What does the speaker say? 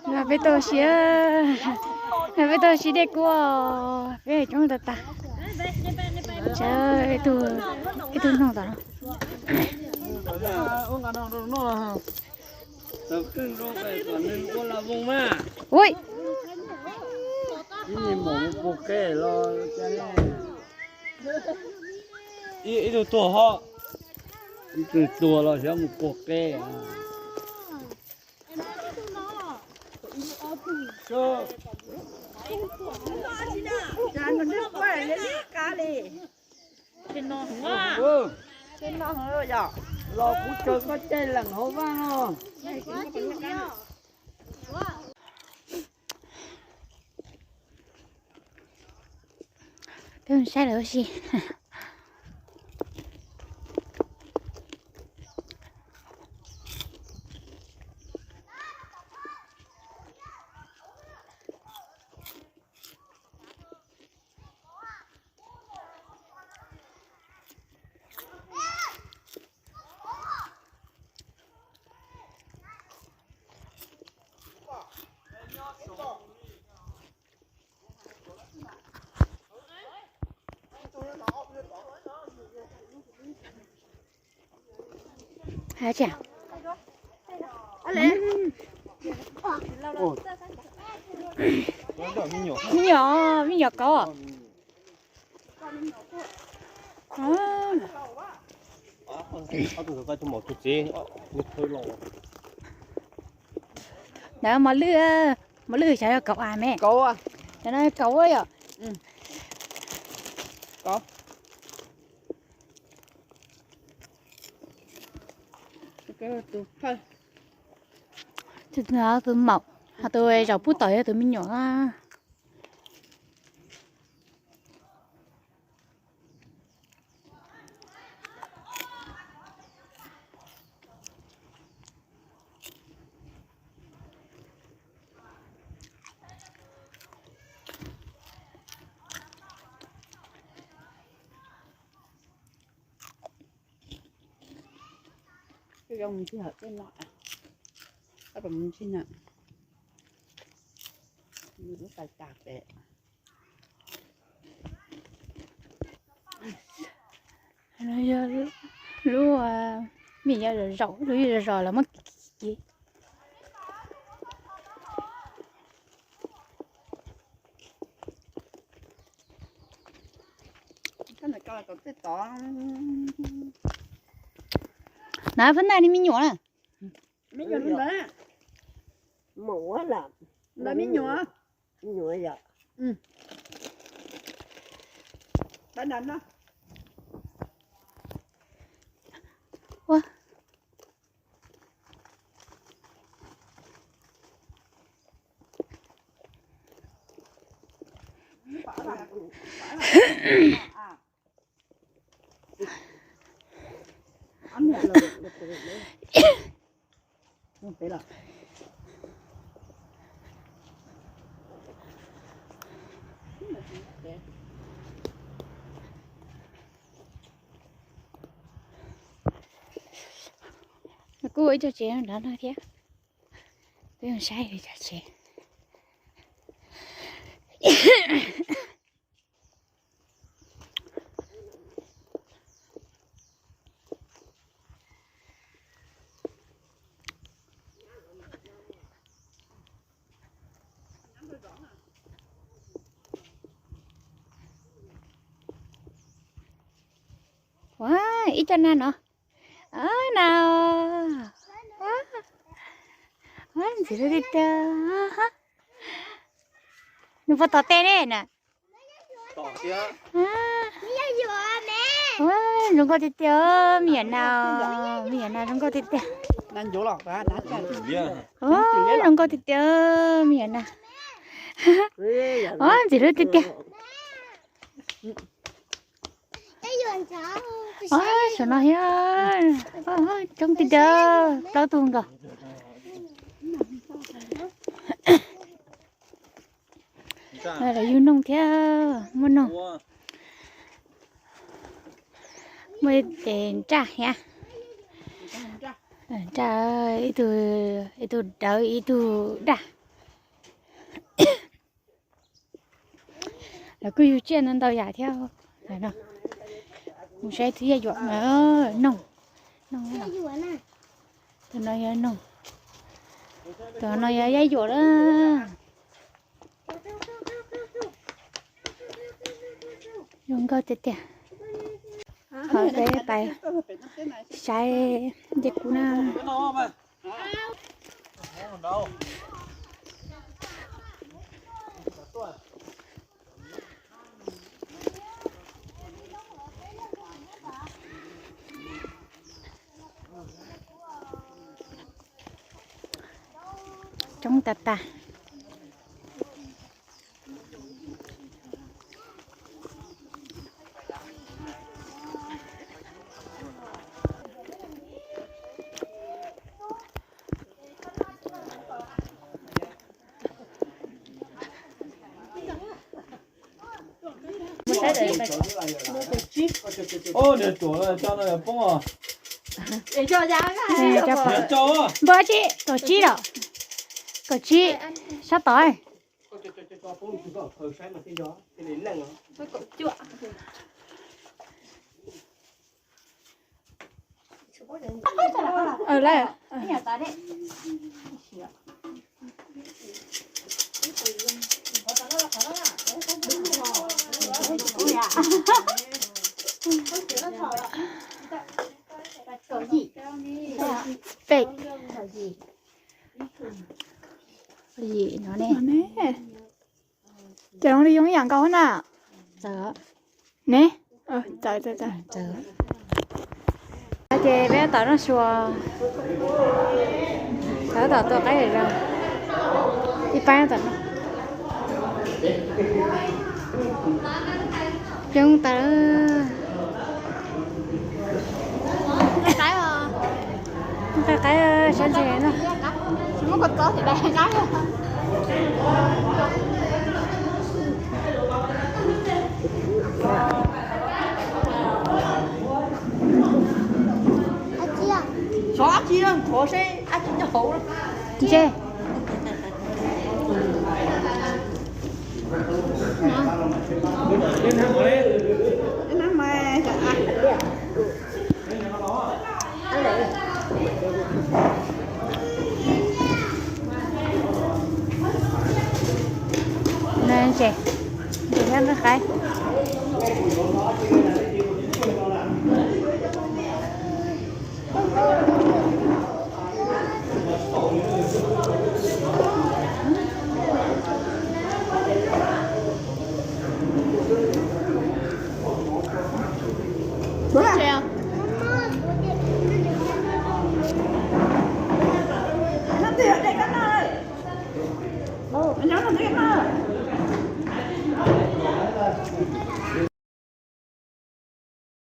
Peb tau siv, peb tau siv dej kub, peb coob tas tas. Ib tug noog tom no. Ui, ib tug tuag ho, ib tug tuag los xyov mus puag qe. Los kuv tsaws koj caij leem hauv vaj no. Peb mus saib lawm ua si. Me nyuam, me nyuam kauv. Ntawd mos lwj, mos lwj xyov yog kauv as me. Cov no kauv yom. Tus maum, ho tus zaum pub tom yog tus me nyuam. Zoo ntsis hawm tej no, tab tom mus ntsis na, lub tais tas pem. Yog lub me nyuam zom zom, lub zom zom los muab kiv. Na phab ntaj ni me nyuam na. Ntawd me nyuam. Ua, kuj ua ib co tsev nrad no thiab. Peb mus saib ib co tsev. Ua, ib co nag no. Nag, ntxim hlub tiag tiag. Nws puas tom tej ne na? Zoo nkauj tiag tiag, me nyuam nag, me nyuam nag zoo nkauj tiag tiag. Zoo nkauj tiag tiag, me nyuam nag. Ntxim hlub tiag tiag. Saum no thiab, coob tiag tiag, plaub tug nkaus. Lawv yug noog thiab, muaj noog, muaj ib ce nraj thiab. Nraj, ib tug, ib tug dawb ib tug daj. Lawv kuj yug tsiaj ntau ntau yam thiab. Mus saib tus yaj yuam noog. Noog, tus no yog noog, tus no yog yaj yuam lawm. Zoo nkauj tiag tiag. Ho peb pais saib nce kuv na. Coob tag tag. Niag ruam coj no poob os. Npawg tsi, kaum tsib lawm. Kaum tsib, sab tod. Pem. Yim no ne. Ces zoo li zoo ib yam nkaus na. Txawm. Ne. Txawm, txawm, txawm. Ces peb tab tom noj su, tab tom tua qaib zog. Ib pab tab tom noj. Coob tas. Qaib, qaib sab ntse no. Ntse. Ntse, ntse thiab nqaij qaib.